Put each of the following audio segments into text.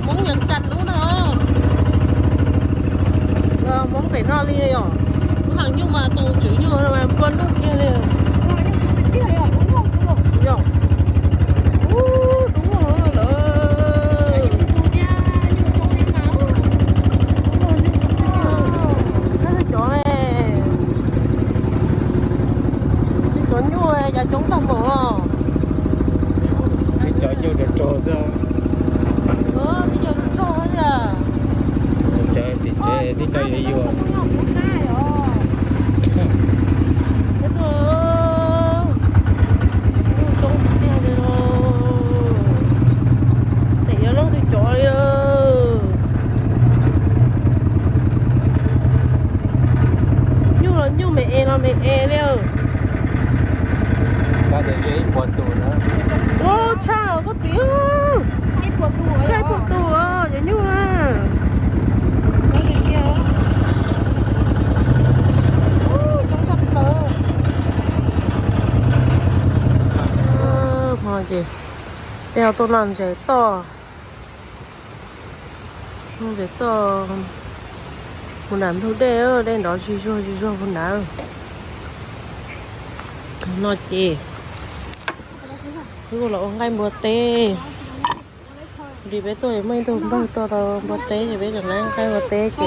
Hmoob yuav canh lub no. Hmoob pem no li yom. Lub hav nyuj mas tus tswv nyuj mas npua nuj kiag li. Yom. Ub, dub lawm. Cov ne, cov nyuj cas coob tag npaum os. Cov nyuj rog rog xwb. Tim cov yuav yuag. Coob tiag li os. Tes yuav loj twg cov li. Nyuj los nyuj, me es los me es li. Ua tshaj koj txiv. Tshaj ib puas tus os cov nyuj na. Hmo ces peb ho tuaj noj ntses toj. Ntses toj mus nram ntug dej, dej nrov zig zuag zig zuag puag nrad. No ces wb los ua nqaij npua teb. Li peb tuaj muaj ib tug npawg tuaj tau npua teb ces peb tseem laib nqaij npua teb ces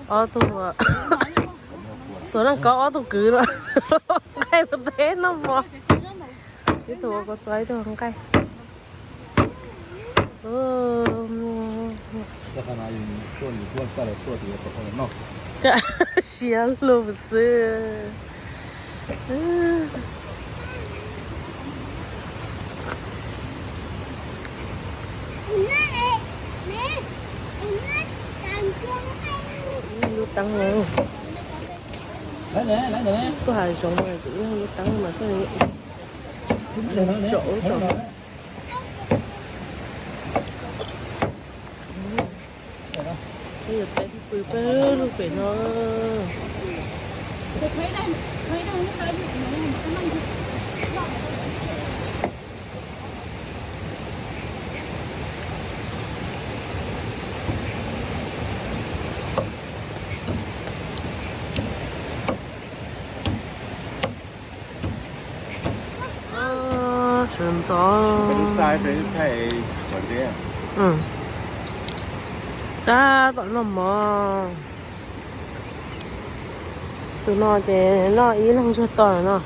ob tug, tus neej kaub ob tug kwv no nqaij npua teb noj mov. Ib tug ua kua txob ib tug nqaij. Siab luag xwb. Lub teeb, tuaj hav zoov mas ib lub teeb mas tsom ub tsom. Peb yuav peb pw peb lub pem no. Sawv ntxov. Tab tom noj mov. Tus no ces noj ib leeg ntsiag to no.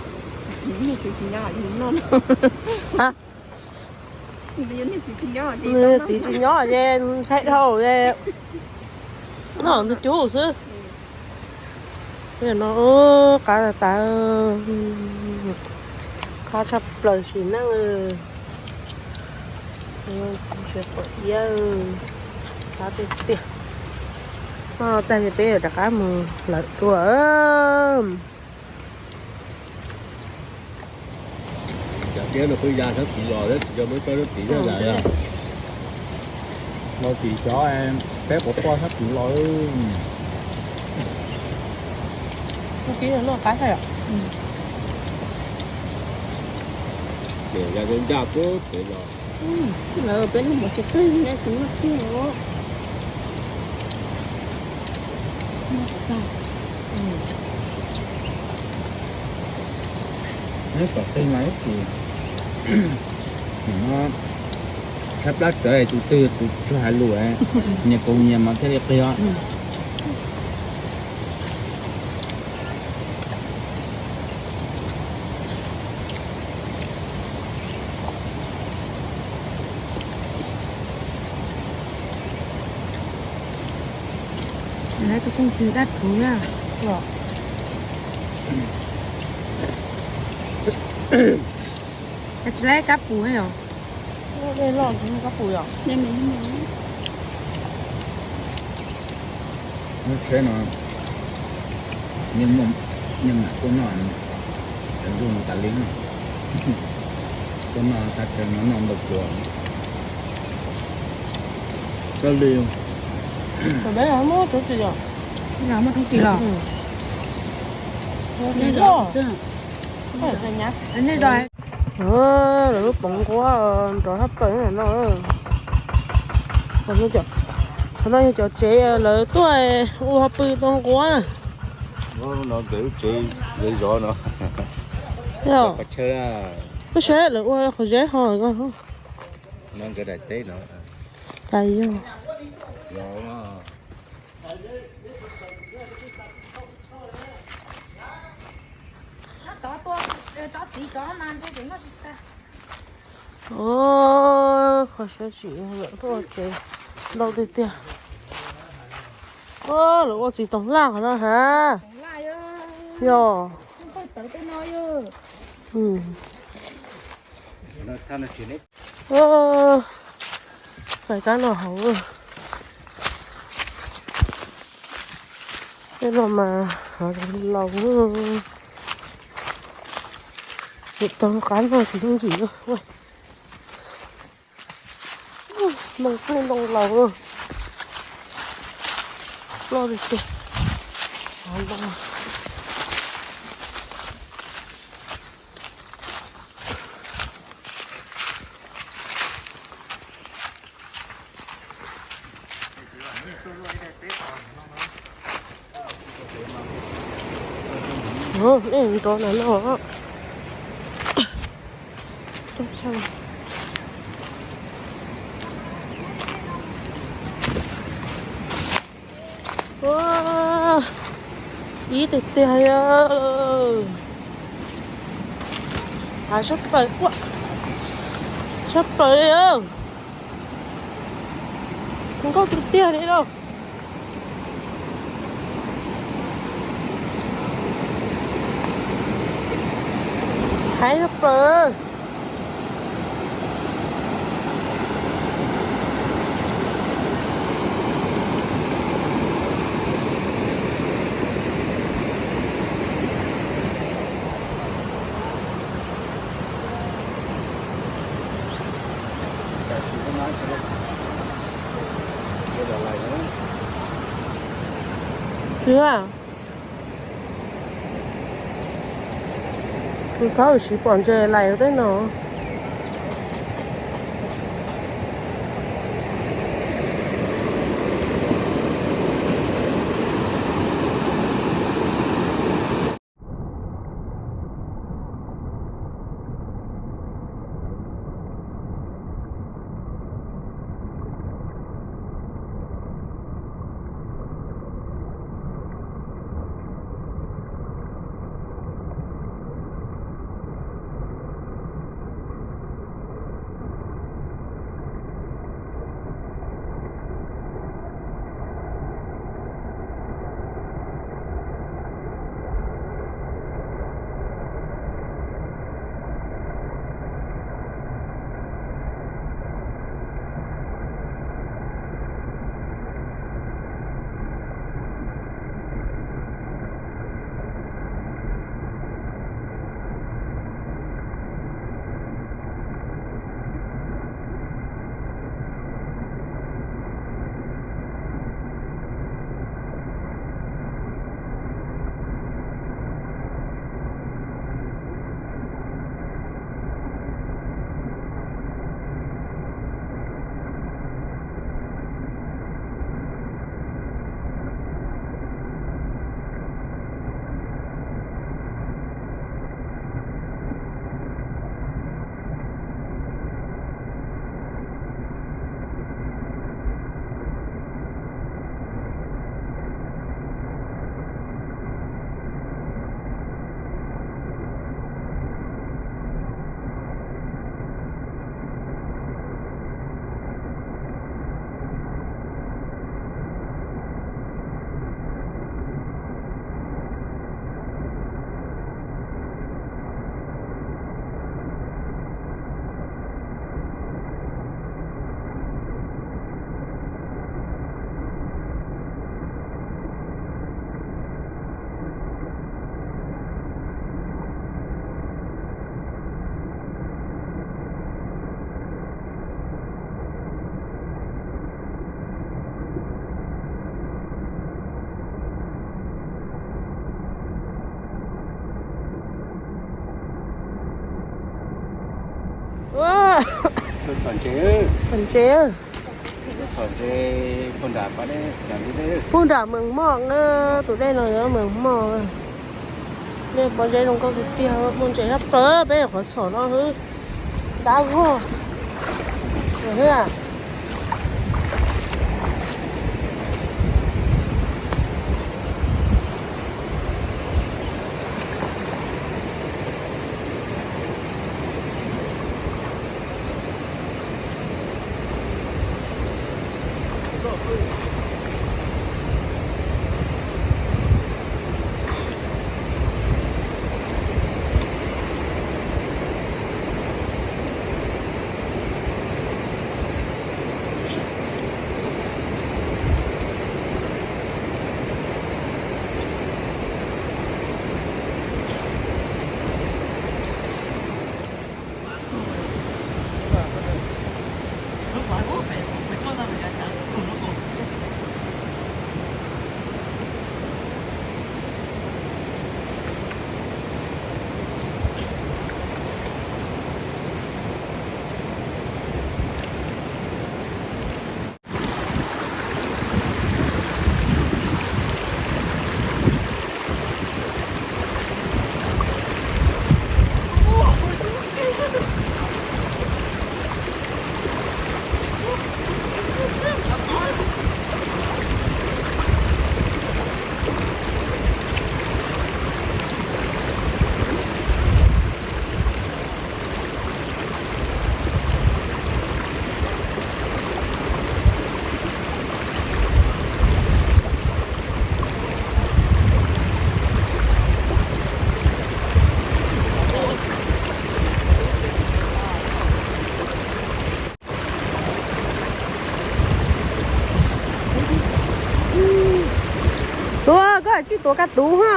Nws txiv tsis nyob ces ntshai dhau ces noj ntug cub xwb. No qab tas tas, qab tshaj plaws sim neej. Tsis pom iab, qab tiag tiag. Noj tag ces peb yuav rov qab mus lawm dua. Cov tiab no peb ya sab tid los thiab, tsis yog muab tso sab tid sab yam. Los tim cov peb quav poj sab tid los. Ces ya ncaj ncaj puag pem los. Peb noj mov tsis kawg, noj tsis noj kiag os. Neb tom tej no ib tug, nim no tshab plab tsawv tus twg tus tsuag hais lus, nyias kaus nyias mas thiaj li qig os. Lawv tus kooj tis dab rhuv na. Tsis laib kab pus os. Dej loj tsis muaj kab pus yom. Lub tsheb no yeej mam tuaj noj, cov ntuj no tas li, tuaj noj tag kawg no noj ntau kua. Kab li. Peb muab rau tsis yom. Muab rau tsis los. Nej Lawv lub poov nquab nrov thaj plaws no. Qhov no yog cov tsev lawv tuaj ua pw tau nquab. Lub tsev zov no. Yog, koj saib lawv ua qhov zeb ho. Cas yog. Qhov siab tsis lawm tuaj tsev ntau tiag tiag. Lawv ua txiv toov laj qhov no ha. Yog. Fais kab no hauv. Tej no mas hauv laus. Nim tau qab no tsis yooj yim. Moo plig ntoo laus loj li tiag. Nrov na no. Ib tiag tiag li. Hav sab plaws, sab plaws li. Nkauj tiag tiag li lauj. Hav sab plaws. Tus txhob siv pom ntses lais tej no. Txhom ntses, txhom ntses puag nram Mees Moj na, tus dej no yog Mees Moj. Nej pom zeb zoo nkauj tiag tiag, muaj ntses tshaj plaws peb qhov txhom no xwb. Dab vog. Tuav, koj tsis tuav kab tuv ha.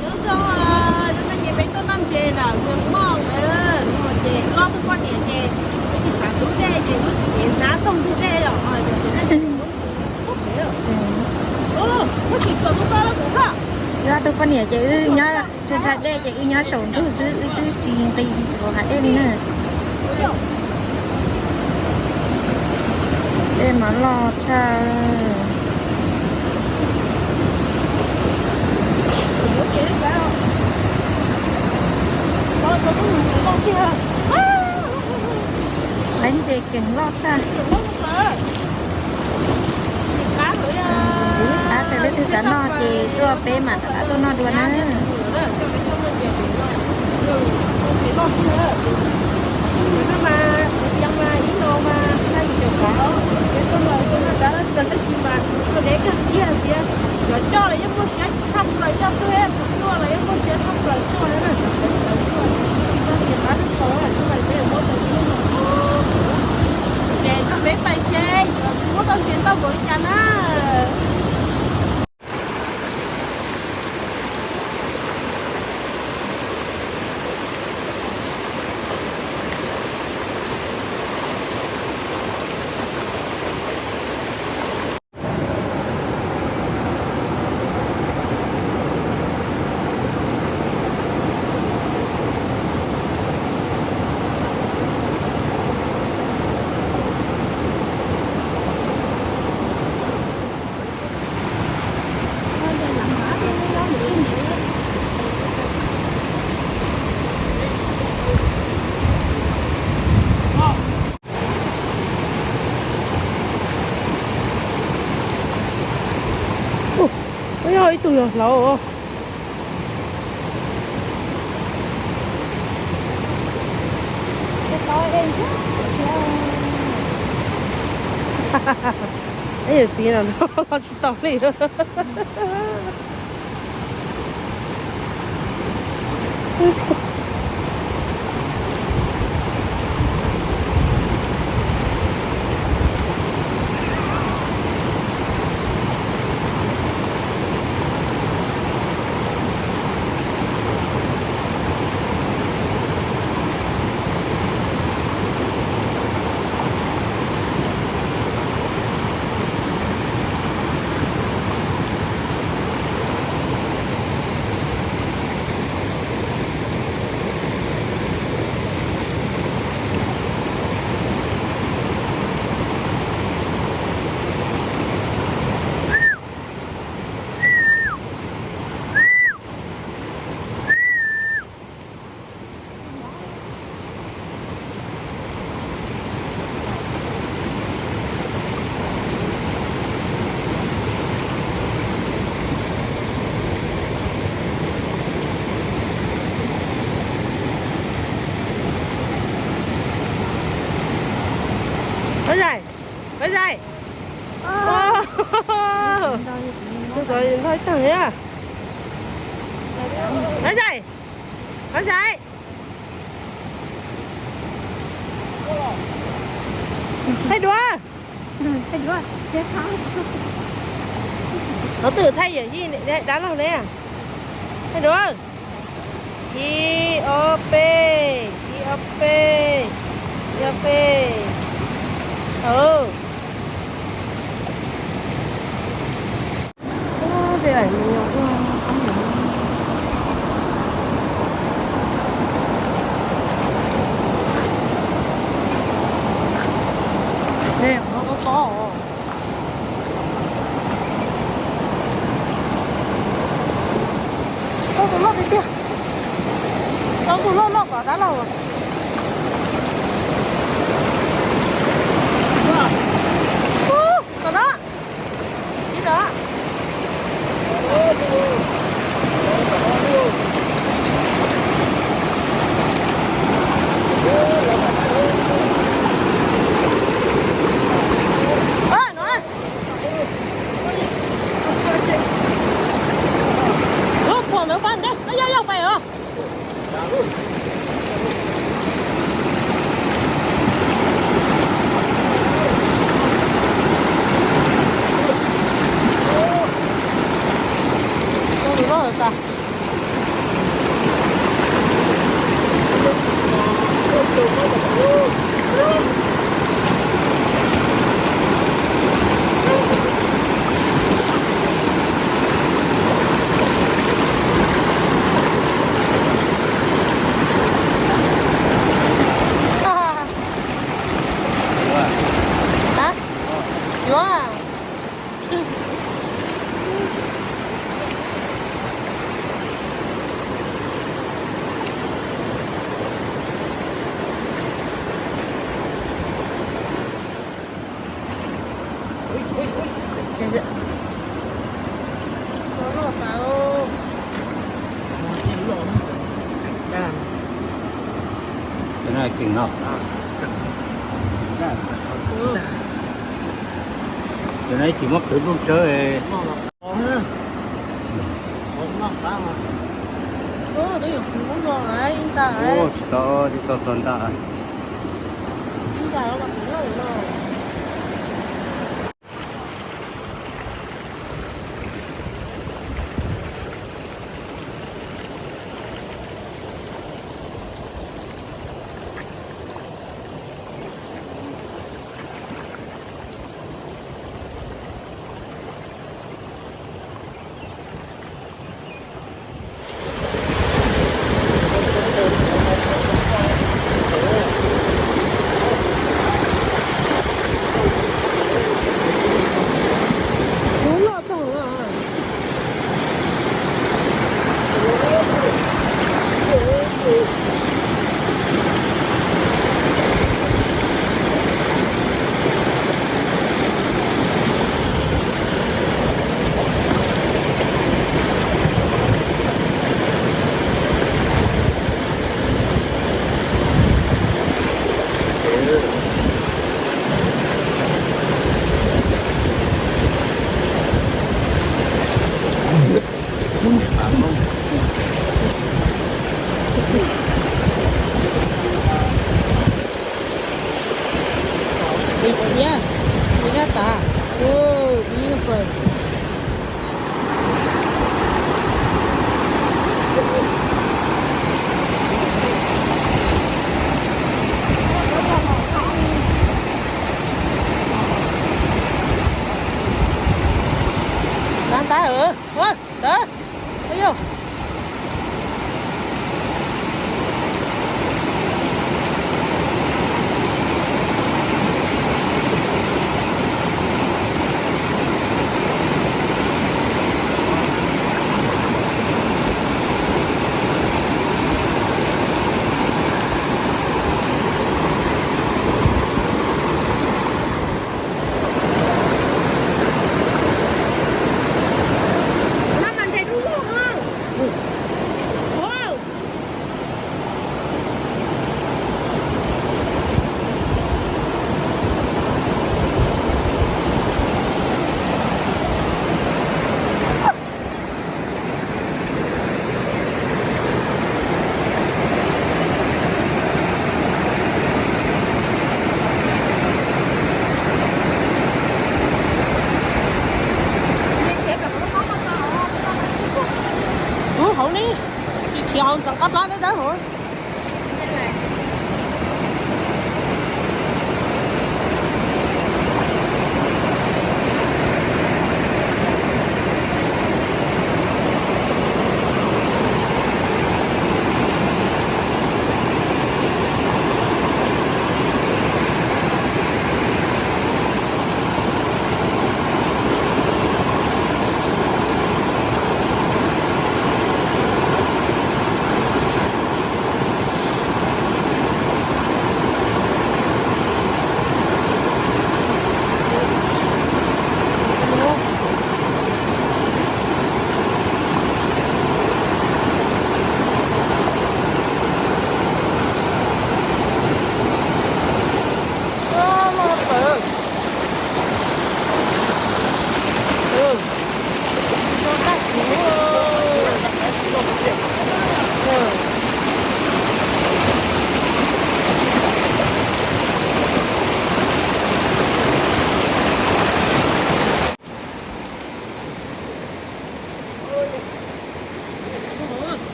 Nyob zoo, lub no ces peb tuaj noj ntses na, Mees Moj na, ces ob tug poj niam ces wb tsis xav ntug dej ces wb tsis hnab toog ntug dej los, ces wb ob tug poj niam ces wb nyob ntshai ntshai dej ces wb nyob saum ntug xwb, wb twb tsis nqis hauv hav dej li na. Dej mas loj tshaj. Lawv ntses keem loj tshaj. Ntxiv qab, leej twg xav noj ces tuaj peb mam rov qab tuaj noj dua na. Cov coj los yeej muaj siab tshaj plaws coj tuaj, tus tuaj los yeej muaj siab tshaj plaws coj, tus tuaj los yeej muaj siab tshaj plaws coj na. Ces qab tau tau ces nrog peb pais seb yuav muab tau ntses ntau npaum li cas na. Yog ib tug yog hlauv. Ib yawm txiv no los tsis tau li. Pab Zais, Pab Zais. Tus tod ntog ib tag thiab. Pab Zais, Pab Zais. Thaij duab. Thaij duab. Tov twm thaij yawm yij dab laug ne. Thaij duab. Ib ob peb, ib ob peb, ib ob peb. Ua tej aim me nyuam ua qab no. Ne, qhov tob tob os. Tau tus loj tiag tiag. Tau tus loj loj kom dab laug. Ub, kom no. Ib tau. Ub, phuam ntawd pab ntej, no yog yog pais os. Hab? Yuav. Cov no keeg no. Cov no tsis muab khwv lub tsawb. Tsis tau, tsis tau txog ntag. Tag, ua tag, yog. Ub, hauv ne, khiav hauv ntxeev qab plab dawb dawb hauv.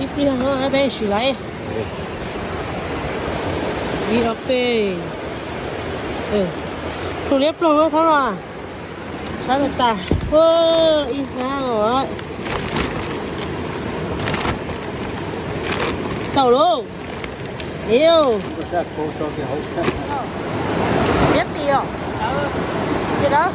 Ib pliag no peb sim lawm. Ib ob peb. Pluag liab pluag thab no. Sab tas tas. Ib hnab os. Tau lauj. Iu. Tiab tis os. Li dab.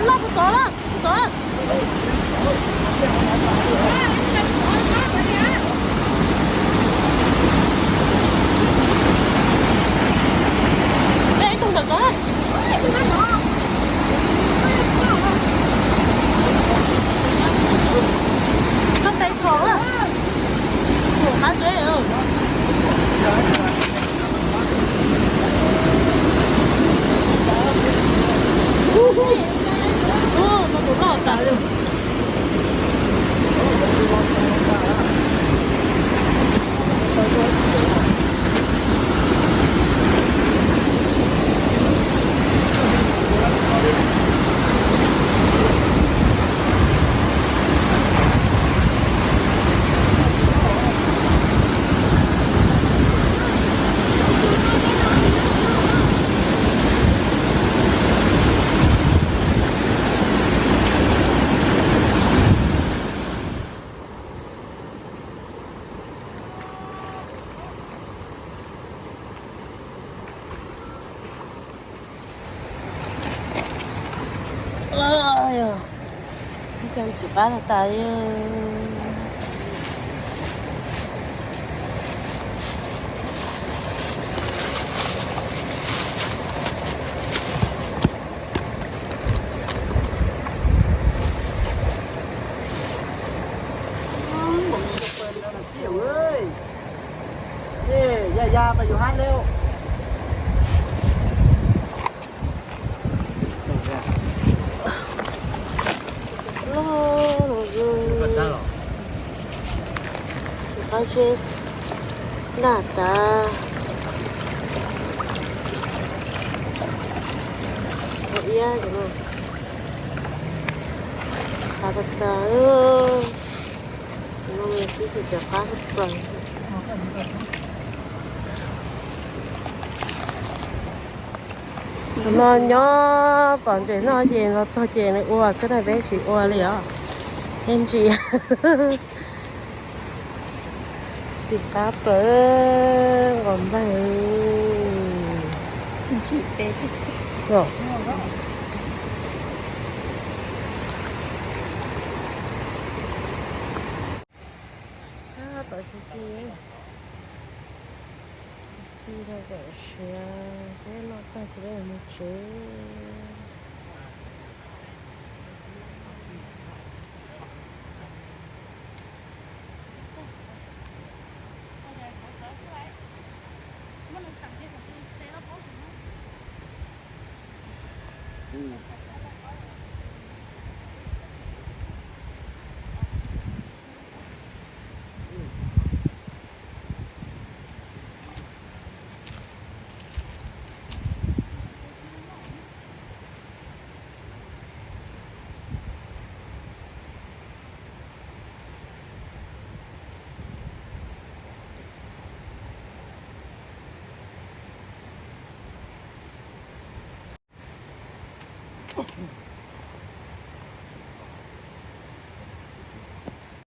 Kuv tod lawm, kuv tod. Ib tug ntawm ko. Koj tes khom a. Qab tsev. Tus loj tas li. Coj tsis qab tas tas li. Ya ya mas yus hab lawm. Loj no, qab tsev nag tas. Iab no, qab tas tas. No tib tsis cov qab plaws. Tus no nyob tom ntses no ces los txog ces nws ua xwb na, peb tsis ua li os. Ib ntsis txiv qab plaws nqos nplaig. Tab tom ci ci, ci rau kom siav peb noj tag ces peb mus tsev.